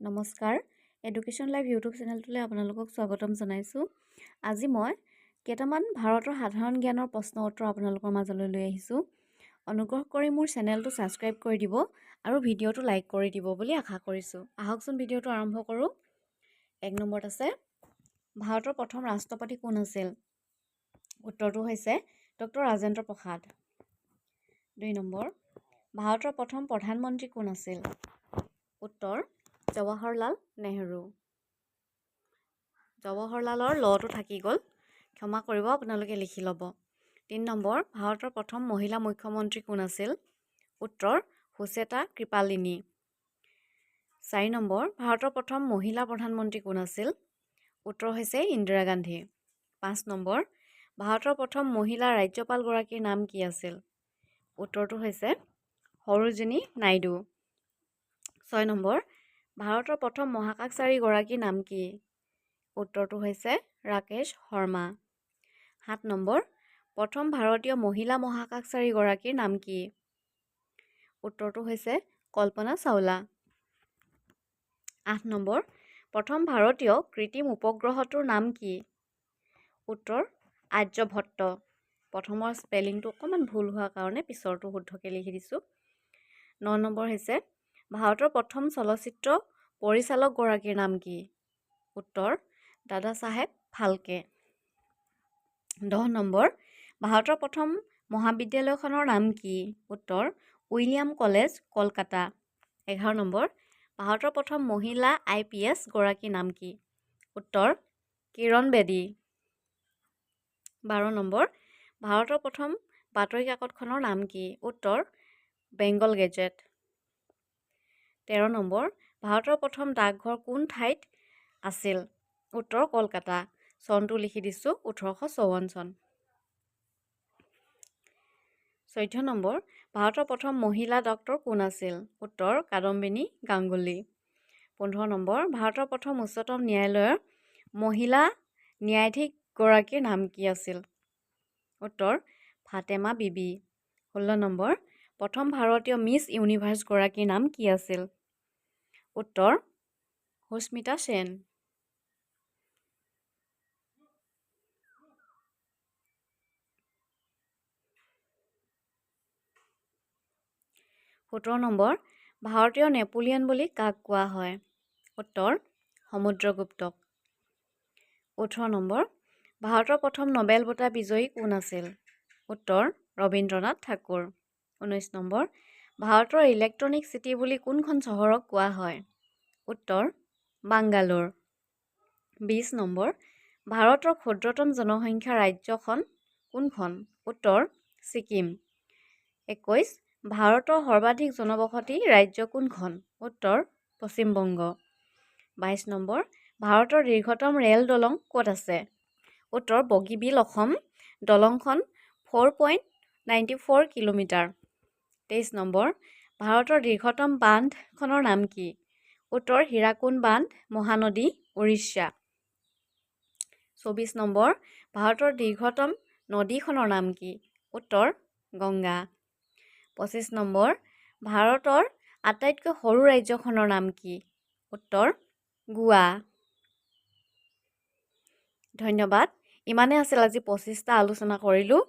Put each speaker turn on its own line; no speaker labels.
নমস্কাৰ, education live YouTube চেনেলটোলৈ আপোনালোকক স্বাগতম জনাইছোঁ। আজি মই কেইটামান ভাৰতৰ সাধাৰণ জ্ঞানৰ প্ৰশ্ন উত্তৰ আপোনালোকৰ মাজলৈ লৈ আহিছোঁ। অনুগ্ৰহ কৰি মোৰ চেনেলটো ছাবস্ক্ৰাইব কৰি দিব আৰু ভিডিঅ'টো লাইক কৰি দিব বুলি আশা কৰিছোঁ। আহকচোন ভিডিঅ'টো আৰম্ভ কৰোঁ। 1 নম্বৰত আছে, ভাৰতৰ প্ৰথম ৰাষ্ট্ৰপতি কোন আছিল? উত্তৰটো হৈছে ডক্টৰ ৰাজেন্দ্ৰ প্ৰসাদ। 2 নম্বৰ, ভাৰতৰ প্ৰথম প্ৰধানমন্ত্ৰী কোন আছিল? উত্তৰ জৱাহৰলাল নেহৰু। জৱাহৰলালৰ লটো থাকি গ'ল, ক্ষমা কৰিব, আপোনালোকে লিখি ল'ব। 3 নম্বৰ, ভাৰতৰ প্ৰথম মহিলা মুখ্যমন্ত্ৰী কোন আছিল? উত্তৰ সুচেতা কৃপালিনী। 4 নম্বৰ, ভাৰতৰ প্ৰথম মহিলা প্ৰধানমন্ত্ৰী কোন আছিল? উত্তৰ হৈছে ইন্দিৰা গান্ধী। 5 নম্বৰ, ভাৰতৰ প্ৰথম মহিলা ৰাজ্যপালগৰাকীৰ নাম কি আছিল? উত্তৰটো হৈছে সৰোজিনী নাইডু। 6 নম্বৰ, ভাৰতৰ প্ৰথম মহাকাশচাৰীগৰাকীৰ নাম কি? উত্তৰটো হৈছে ৰাকেশ শৰ্মা। 7 নম্বৰ, প্ৰথম ভাৰতীয় মহিলা মহাকাশচাৰীগৰাকীৰ নাম কি? উত্তৰটো হৈছে কল্পনা চাওলা। 8 নম্বৰ, প্ৰথম ভাৰতীয় কৃত্ৰিম উপগ্ৰহটোৰ নাম কি? উত্তৰ আৰ্যভট্ট। প্ৰথমৰ স্পেলিংটো অকণমান ভুল হোৱাৰ কাৰণে পিছৰটো শুদ্ধকৈ লিখি দিছোঁ। 9 নম্বৰ হৈছে ভাৰতৰ প্ৰথম চলচ্চিত্ৰ পৰিচালকগৰাকীৰ নাম কি? উত্তৰ দাদা চাহেব ফাল্কে। 10 নম্বৰ, ভাৰতৰ প্ৰথম মহাবিদ্যালয়খনৰ নাম কি? উত্তৰ উইলিয়াম কলেজ, কলকাতা। 11 নম্বৰ, ভাৰতৰ প্ৰথম মহিলা আই পি এছ গৰাকীৰ নাম কি? উত্তৰ কিৰণ বেদী। 12 নম্বৰ, ভাৰতৰ প্ৰথম বাতৰি কাকতখনৰ নাম কি? উত্তৰ বেংগল গেজেট। 13 নম্বৰ, ভাৰতৰ প্ৰথম ডাকঘৰ কোন ঠাইত আছিল? উত্তৰ কলকাতা। চনটো লিখি দিছোঁ, 1854 চন। 14 নম্বৰ, ভাৰতৰ প্ৰথম মহিলা ডক্টৰ কোন আছিল? উত্তৰ কাদম্বিনী গাংগুলী। 15 নম্বৰ, ভাৰতৰ প্ৰথম উচ্চতম ন্যায়ালয়ৰ মহিলা ন্যায়াধীশগৰাকীৰ নাম কি আছিল? উত্তৰ ফাতেমা বিবি। 16 নম্বৰ, প্ৰথম ভাৰতীয় মিছ ইউনিভাৰ্ছগৰাকীৰ নাম কি আছিল? উত্তৰ সুস্মিতা সেন। 17 নম্বৰ, ভাৰতীয় নেপোলিয়ন বুলি কাক কোৱা হয়? উত্তৰ সমুদ্ৰগুপ্তক। 18 নম্বৰ, ভাৰতৰ প্ৰথম নোবেল বঁটা বিজয়ী কোন আছিল? উত্তৰ ৰবীন্দ্ৰনাথ ঠাকুৰ। 19 নম্বৰ, ভাৰতৰ ইলেক্ট্ৰনিক চিটি বুলি কোনখন চহৰক কোৱা হয়? উত্তৰ বাংগালোৰ। 20 নম্বৰ, ভাৰতৰ ক্ষুদ্ৰতম জনসংখ্যা ৰাজ্যখন কোনখন? উত্তৰ ছিকিম। 21, ভাৰতৰ সৰ্বাধিক জনবসতি ৰাজ্য কোনখন? উত্তৰ পশ্চিমবংগ। 22 নম্বৰ, ভাৰতৰ দীৰ্ঘতম ৰেল দলং ক'ত আছে? উত্তৰ বগীবিল, অসম। দলংখন 4.94 কিলোমিটাৰ। 23 নম্বৰ, ভাৰতৰ দীৰ্ঘতম বান্ধখনৰ নাম কি? উত্তৰ হীৰাকুণ্ড বান্ধ, মহানদী, উৰিষ্যা। 24 নম্বৰ, ভাৰতৰ দীৰ্ঘতম নদীখনৰ নাম কি? উত্তৰ গংগা। 25 নম্বৰ, ভাৰতৰ আটাইতকৈ সৰু ৰাজ্যখনৰ নাম কি? উত্তৰ গোৱা। ধন্যবাদ। ইমানে আছিল আজি 25টা আলোচনা কৰিলোঁ।